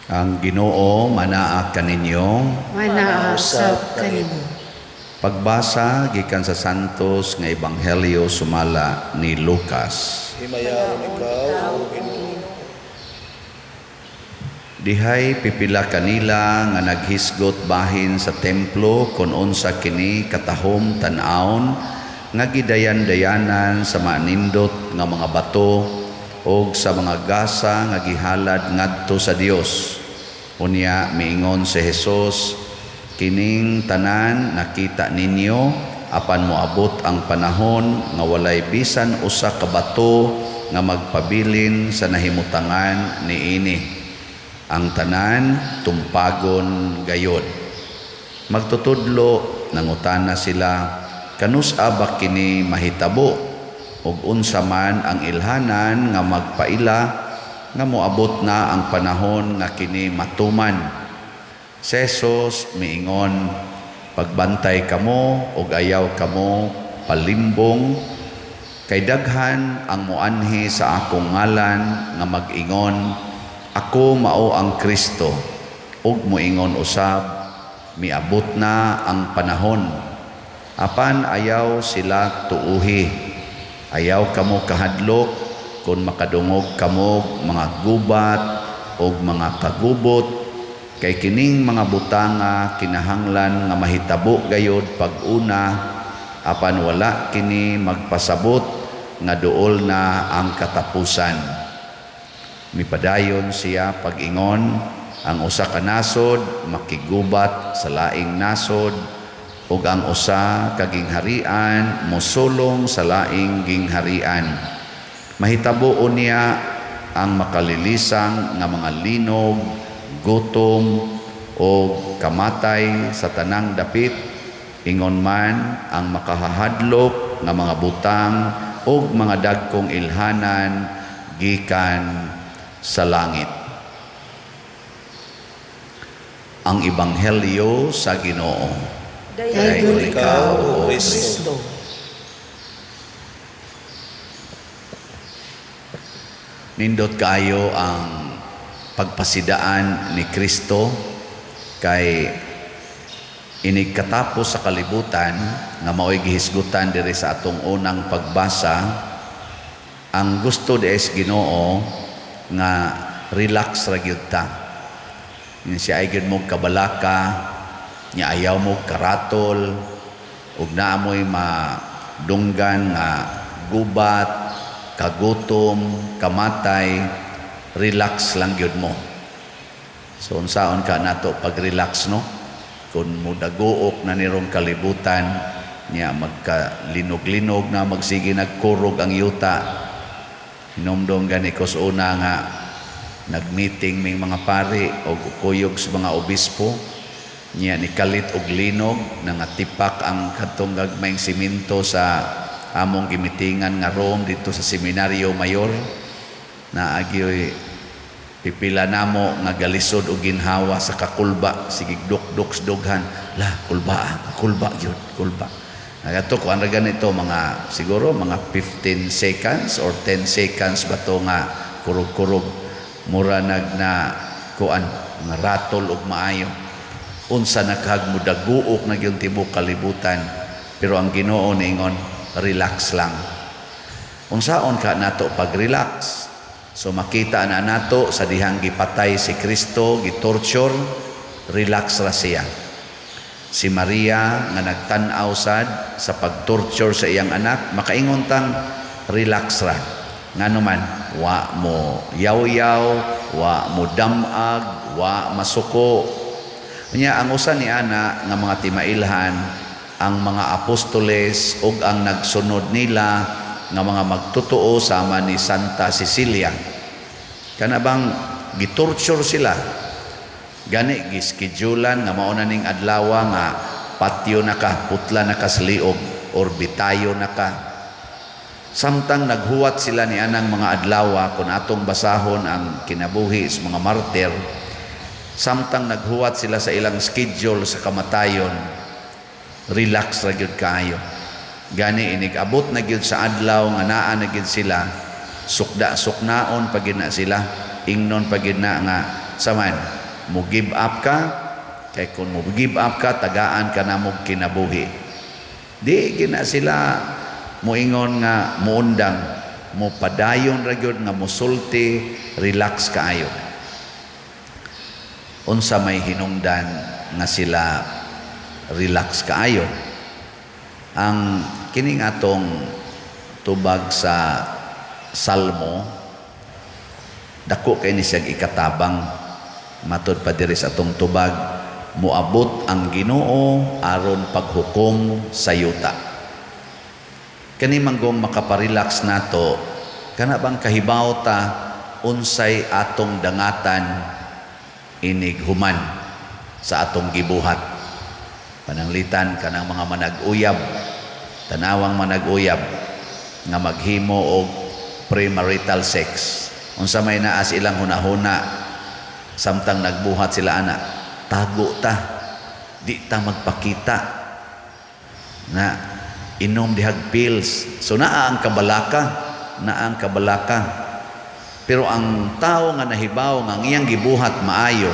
Ang Ginoo manaa kaninyo. Manaa usab kanimo. Pagbasa gikan sa Santos nga Ebanghelyo sumala ni Lucas. Himayaon ikaw, O Ginoo. Dihay pipila kanila nga naghisgot bahin sa templo kon unsa kini katahom tan-awon nga gidayan-dayanan sa manindot nga mga bato og sa mga gasa nga gihalad ngadto sa Dios. Unya miingon si Jesus, "Kining tanan nakita ninyo, apan moabot ang panahon nga walay bisan usa ka bato nga magpabilin sa nahimutangan niini. Ang tanan tumpagon gayod." Magtutudlo, nangutana sila, "Kanus-a ba kini mahitabo, ug unsa man ang ilhanan nga magpaila nga moabot na ang panahon nga kini matuman?" Si Jesus miingon, "Pagbantay kamo ug ayaw kamo palimbong, kay daghan ang moanhi sa akong ngalan nga mag-ingon, 'Ako mao ang Kristo,' ug moingon usab, 'Miabot na ang panahon.' Apan ayaw sila tuuhi. Ayaw kamo kahadlok kung makadungog kamo mga gubat o mga kagubot, kay kining mga butanga kinahanglan nga mahitabo gayod pag-una, apan wala kini magpasabot nga duol na ang katapusan." Mipadayon siya pag-ingon, "Ang usa ka nasod makigubat sa laing nasod, ug ang usa ka gingharian mosulong sa laing gingharian. Mahitabo unya ang makalilisang nga mga linog, gutom o kamatay sa tanang dapit, ingon man ang makahahadlok nga mga butang ug mga dagkong ilhanan gikan sa langit." Ang Ebanghelyo sa Ginoo. Daygon ikaw, O Kristo. Nindot kaayo ang pagpasidaan ni Kristo, kay inig katapos sa kalibutan nga mao'y gihisgutan diri sa atong unang pagbasa. Ang gusto di sa Ginoo nga relax ra gyud ta. Nya siya ay gyud mo kabalaka, nya ayaw mo karatol ug naa mo'y madunggan nga gubat, kagutom, kamatay, relax lang gyud mo. So unsaon ka nato pag-relax, no? Kung mudaguok na nirong kalibutan, nya magkalinog-linog na, magsige nagkurog ang yuta. Hinumdom gani ko sa una nga nagmeeting ming mga pari o kuyog sa mga obispo, nya nikalit og linog na nga tipak ang kadtong gagmayng simento sa among gimitingan nga room dito sa Seminaryo Mayor. Na agyoy pipila namo nga galisod og ginhawa sa kakulba, sige dukduk sa dughan, la kulba ah, kulba gyud, kulba. Nagato kuan ra ganito, mga siguro mga 15 seconds or 10 seconds ba to nga kurog-kurog, mura nag na kuan nga ratol og maayo. Unsa nakag mudaguok na gyud tibuok kalibutan, pero ang Ginoo niingon, "Relax lang." Unsaon ka nato pag-relax? So makita na nato sa dihang gipatay si Kristo, gitorture, relax ra siya. Si Maria nga nagtan-aw sad sa pagtorture sa iyang anak, makaingon tang relax ra. Ngano man, wa mo yaw-yaw, wa mo damag, wa masuko. Nya ang usa ni ana nga mga timailhan, ang mga apostoles ug ang nagsunod nila nga mga magtotoo sama ni Santa Cecilia. Kana bang gitorture sila. Gani giskedulan nga mao na ning adlaw nga patyo na ka, putla na ka sa liog or bitayo na ka. Samtang naghuwat sila ni anang mga adlaw, kung atong basahon ang kinabuhi sa mga martir, samtang naghuwat sila sa ilang schedule sa kamatayon, relax ra gyud kaayo. Gani inig abot na gyud sa adlaw nga naa na gyud sila, sukda suknaon pa gyud na sila, ingnon pa gyud na nga Saman mo give up ka, kay kung mo give up ka, tagaan ka na mo kinabuhi. Di gina sila moingon nga muundang, mo padayon ra gyud nga mosulti, relax kaayo. Unsa may hinungdan nga sila relax kaayo? Ang kining atong tubag sa Salmo, dako kay ni siyang ikatabang. Matod pa diri sa atong tubag, moabot ang Ginoo aron paghukom sa yuta. Kani manggong makaparelax nato, kana bang kahibaw ta unsay atong dangatan inig human sa atong gibuhat. Pananglitan kanang mga manag-uyab, tanawang manag-uyab nga maghimo og premarital sex. Unsa may naa sa ilang hunahuna samtang nagbuhat sila ana? Tago ta, di ta magpakita na inom dihag pills. So naa ang kabalaka, naa ang kabalaka. Pero ang tao nga nahibaw nga ang iyang gibuhat maayo,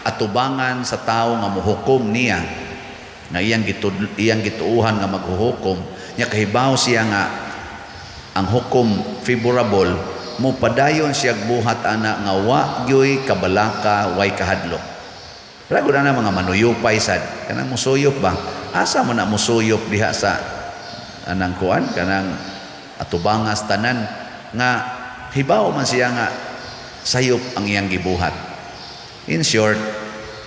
atubangan sa tao nga mohukom niya, nga iyang gituuhan nga maghuhukom niya, kahibaw siya nga ang hukom favorable, mo padayon siya buhat ana nga wa gyoy kabalaka, way kahadlok. Pero na mga manuyupay sad, kanang musuyop ba? Asa mo na musuyop diha sa anang kuan, kanang atubangas tanan nga hibaw man siya nga sayop ang iyang gibuhat. In short,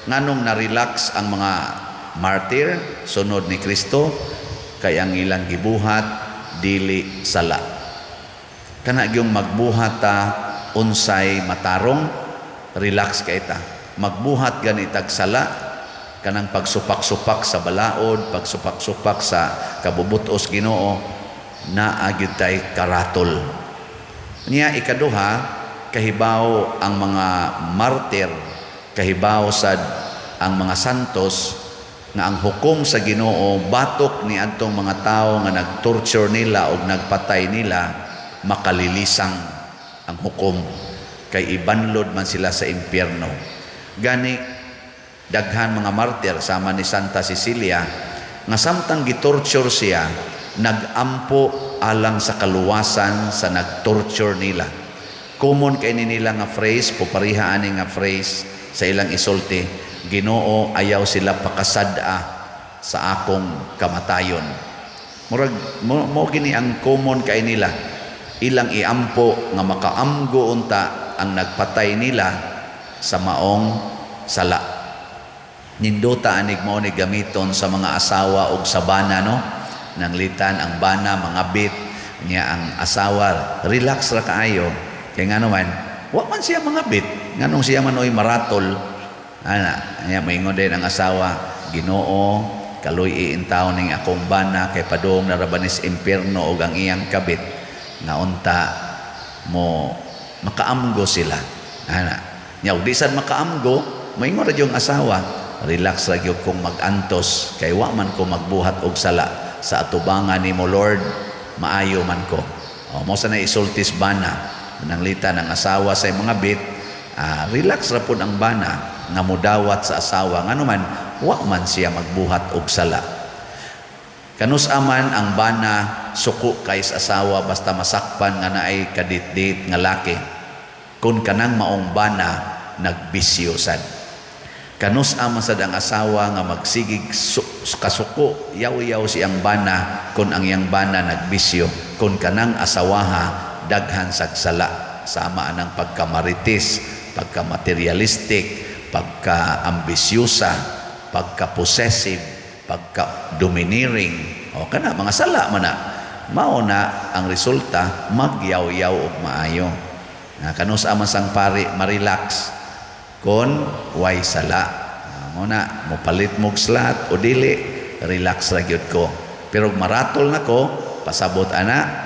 nganong na-relax ang mga martyr sunod ni Kristo, kay ang ilang gibuhat dili sala. Kana gyung magbuhat ta unsay matarong, relax kay ta. Magbuhat ganitag sala, kanang pagsupak-supak sa balaod, pagsupak-supak sa kabubutos Ginoo, naa gyud tay karatol. Niya ikaduha, kahibaw ang mga martir, kahibaw sad ang mga santos nga ang hukom sa Ginoo batok ni adtong mga tawo nga nagtorture nila og nagpatay nila, makalilisang ang hukom kay ibanlod man sila sa impyerno. Gani daghan mga martir sama ni Santa Cecilia nga samtang gitorture siya, nagampo alang sa kaluwasan sa nagtorture nila. Common kay ni nila nga phrase, pupariha ani nga phrase sa ilang isulti, Ginoo, ayaw sila pakasad-a sa akong kamatayon. Murag mo gini ang common kay nila, ilang iampo nga makaamgo unta ang nagpatay nila sa maong sala. Nindota anig mao ni gamiton sa mga asawa og sa bana, no? Nanglitan ang bana mga bit niya, ang asawa relax ra kaayo kay ngano man wa man siya mga bit, nganong siya man oy maratol ana. Niya moingon din ang asawa, Ginoo, kaluy iintaw ning akong bana kay padung na rabanis impierno og ang iyang kabit, nga unta mo makaamgo sila ana. Nya og di sad makaamgo, moingon ra yung asawa, relax ra gyud kong magantos kay wa man ko magbuhat og sala sa atubangan nimo Lord, maayo man ko. O, mo sa na isultis bana, nanglitan ang asawa sa mga bit, relax ra pud ang bana nga mudawat sa asawa, ngano man wa man siya magbuhat og sala. Kanus aman ang bana suko kay sa asawa basta masakpan nga naay kadit-dit nga laki, kun kanang maong bana nagbisyo sad. Kanus aman sad ang asawa nga magsigig kasuko, yaw-yaw siyang bana kun ang iyang bana nagbisyo, kun kanang asawaha daghan sagsala, sama anang pagkamaritis, pagka-materialistic, pagka-ambisyosa, pagka-possessive, pagka-domineering. O kana mga sala man na. Mao na ang resulta, magyaw-yaw og maayo. Kanus aman sang pari marelax kon way sala. Mo na mopalit mog slat o dili, relax ra gyud ko. Pero maratol na ko, pasabot ana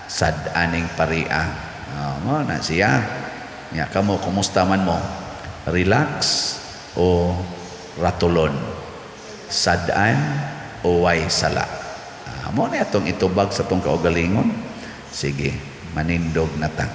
sad aning paria. Mo na siya. Nya kamo, kumusta man mo? Relax o ratulon? Sad-an o way sala? Mo na atong itubag sa tong kaugalingon. Sige, manindog na ta.